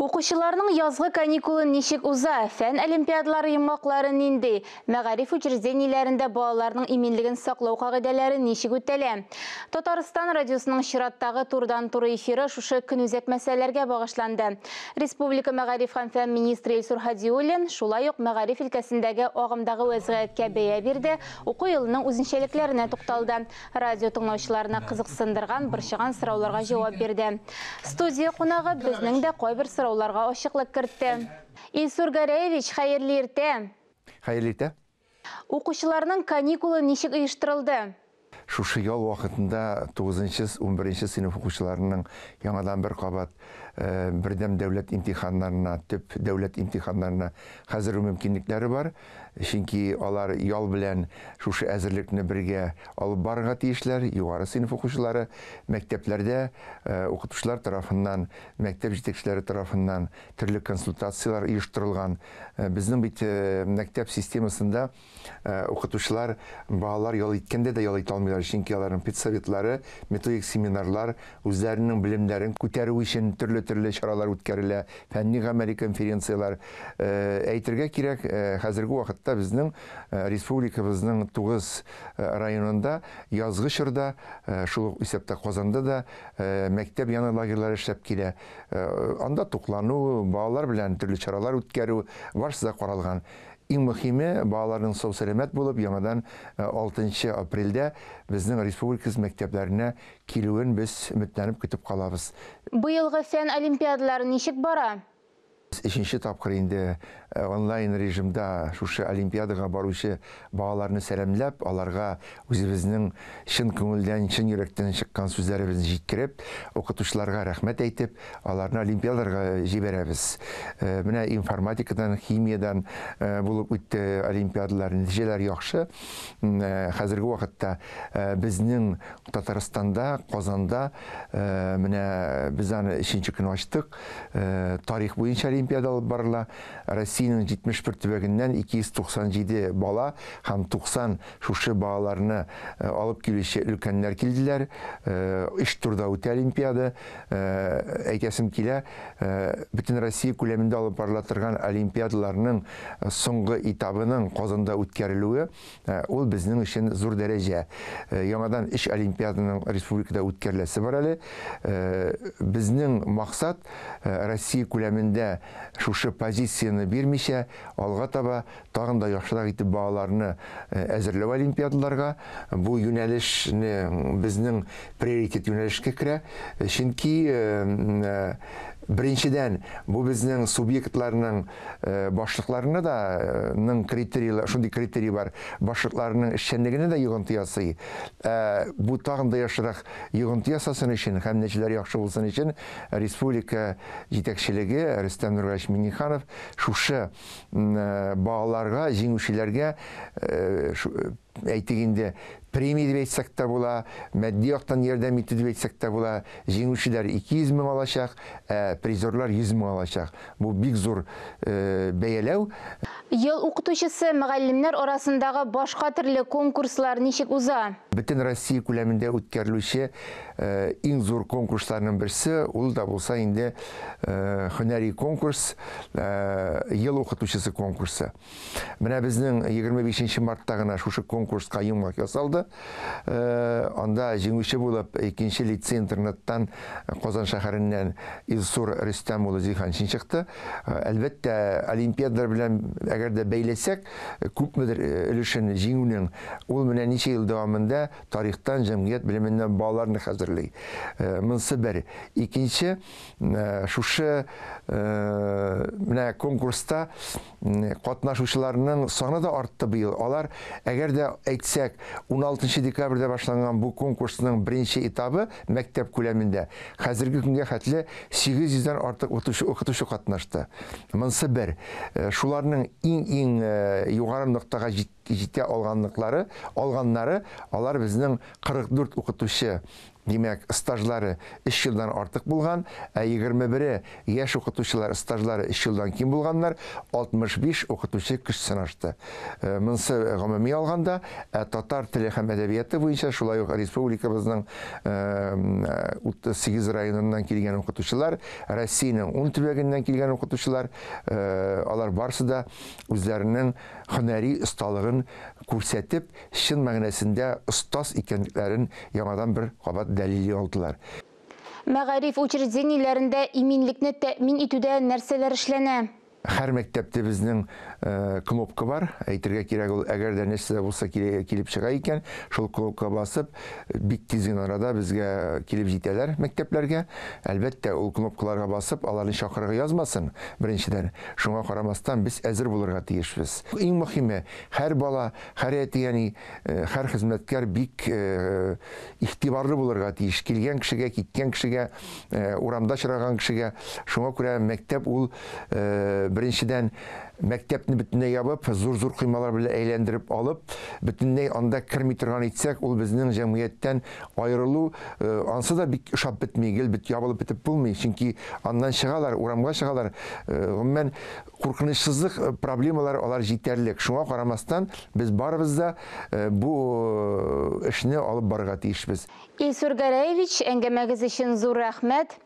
Укучыларның язгы каникулы ничек уза? Фән олимпиадалары йомгаклары нинди? Мәгариф учреждениеләрендә балаларның иминлеген саклау кагыйдәләре ничек үтәлә? Татарстан радиосының чираттагы турыдан-туры эфиры шушы көнүзәк мәсьәләләргә багышланды. Республика мәгариф һәм фән министры Илсур Һадиуллин шулай ук мәгариф өлкәсендәге агымдагы вәзгыятькә бәя бирде, уку елының үзенчәлекләренә тукталды. Радио тыңлаучыларны кызыксындырган, борчыган сорауларга җавап бирде. Студия кунагы безнең дә кайбер сорауларга ачыклык кертте. Илсур Гәрәевич, хәерле иртә! Хәерле иртә! Укучыларның каникулы ничек оештырылды? Шушы ял вакытында 9-нчы, 11 сыйныф укучыларының яңадан бер кабат бердәм дәүләт имтиханнарына, төп дәүләт имтиханнарына хәзер мөмкинлекләре бар. Чөнки алар ял белән шушы әзерлекне бергә алып барырга тиешләр. Югары сыйныф укучылары мәктәпләрдә укытучылар тарафыннан, мәктәп җитәкчеләре тарафыннан төрле консультацияләр оештырылган. Безнең бит мәктәп системасында укытучылар балалар ял иткәндә дә ял итә алмыйлар, чөнки аларның педсоветлары, методик семинарлар, үзләренең белемнәрен күтәрү өчен төрле-төрле чаралар үткәрелә, фәнни-гамәли конференцияләр. Әйтергә кирәк, хәзерге вакытта безнең республикабызның 9 районында язгы чорда, шул ук исәптә Казанда да мәктәп яны лагерьлары эшләп килә. Анда туклану, балалар белән төрле чаралар үткәрү барысы да каралган. Иң мөһиме, балаларның сау-сәламәт булып, яңадан 6 апрельдә безнең республикабыз мәктәпләренә килүен без өметләнеп көтеп калабыз. Быелгы фән олимпиадалары ничек бара? Өченче тапкыр инде онлайн режимда шушы олимпиадага баручы балаларны сәламләп, аларга үзебезнең чын күңелдән, чын йөрәктән чыккан сүзләребезне җиткереп, укытучыларга рәхмәт әйтеп, аларны олимпиадаларга җибәрәбез. Менә информатикадан, химиядан булып үтте олимпиадалар, нәтиҗәләр яхшы. Хәзерге вакытта безнең Татарстанда, Казанда менә без аны өченче көн ачтык. Тарих буенча олимпиада алып барыла. Россиянең 71 төбәгеннән 297 бала һәм 90 шушы балаларны алып килүче өлкәннәр килделәр. 3 турда үтә олимпиада. Әйтәсем килә, бөтен Россия күләмендә алып барыла торган олимпиадаларның соңгы этабының Казанда үткәрелүе ул безнең өчен зур дәрәҗә. Яңадан 3 олимпиаданың республикада үткәреләсе бар әле. Безнең максат Россия күләмендә шушы позицияне бирмичә, алга таба тагын да яхшырак итеп балаларны әзерләү олимпиадаларга. Бу юнәлешне безнең приоритет юнәлешкә керә. Чөнки беренчедән, бу безнең субъектларның башлыкларына да ның критерийлар, шундый критерий бар, башлыкларының эшчәнлегенә дә йогынты ясый. Бу тагын да яхшырак йогынты ясасын өчен һәм нәтиҗәләр яхшы булсын өчен республика җитәкчелеге Рөстәм Нургалиевич Миңнеханов шушы балаларга, җиңүчеләргә әйтик инде, премия дип әйтсәк тә була, матди яктан ярдәм итү дип әйтсәк тә була. Җиңүчеләр 200 мең алачак, ә призерлар 100 мең алачак. Бу бик зур бәяләү. Ел укытучысы, мөгаллимнәр арасындагы башка төрле конкурслар ничек уза? Бөтен Россия күләмендә үткәрелүче иң зур конкурсларның берсе, ул да булса инде һөнәри конкурс, ел укытучысы конкурсы. Менә безнең 25 мартта гына шушы конкурска йомгак ясалды. Анда җиңүче булып икенче лицей-интернаттан Казан шәһәреннән Илсур Рөстәм улы Зиһаншин чыкты. Әлбәттә, олимпиадалар белән әгәр дә бәйләсәк, күпмедер өлешен җиңүнең ул менә ничә ел дәвамында тарихтан, җәмгыять белеменнән балаларны хәзерли. Монысы бер. Икенче, шушы менә конкурста катнашучыларның саны да артты быел. Алар, әгәр дә әйтсәк, 16 декабрьдә башланган бу конкурсның беренче этабы мәктәп күләмендә хәзерге көнгә хәтле 800дән артык укытучы катнашты. Монысы бер. Шуларның иң-иң югары ноктага җитә алганнары, алар безнең 44 укытучы Димәк, стажлары 3 елдан артык булган, ә 21-е яшь укытучылар стажлары 3 елдан ким булганнар, 65 укытучы көч сынашты. Монысы гомуми алганда, ә татар теле һәм әдәбияты буенча шулай ук республикабызның 38 районыннан килгән укытучылар, Россиянең 10 төбәгеннән килгән укытучылар, алар барысы да үзләренең һөнәри осталыгын күрсәтеп, чын мәгънәсендә остаз икәнлекләрен яңадан бер кабат дәлилли алдылар. Мәгариф учреждениеләрендә иминлекне тәэмин итүдә нәрсәләр эшләнә? Һәр мәктәптә безнең кнопка бар. Әйтергә кирәк, ул әгәр дә нәрсә булса килеп чыга икән, шул кнопка басып, бик тиз генә арада безгә килеп җитәләр мәктәпләргә. Әлбәттә, ул кнопкаларга басып, аларны чакырырга язмасын, беренчедән. Шуңа карамастан, без әзер булырга тиешбез. Иң мөһиме, һәр бала, һәр әти-әни, һәр хезмәткәр бик игътибарлы булырга тиеш. Килгән кешегә, киткән кешегә, урамда очраган кешегә. Шуңа күрә мәктәп ул беренчедән мәктәпне бөтенләй ябып, зур-зур коймалар белән әйләндереп алып, бөтенләй анда керми торган итсәк, ул безнең җәмгыятьтән аерылу, ансы да бик ошап бетми, гел бит ябылып бетеп булмый, чөнки аннан чыгалар, урамга чыгалар. Гомумән, куркынычсызлык проблемалары алар җитәрлек. Шуңа карамастан, без барыбыз да бу эшне алып барырга тиешбез. Илсур Гәрәевич, әңгәмәгез өчен зур рәхмәт.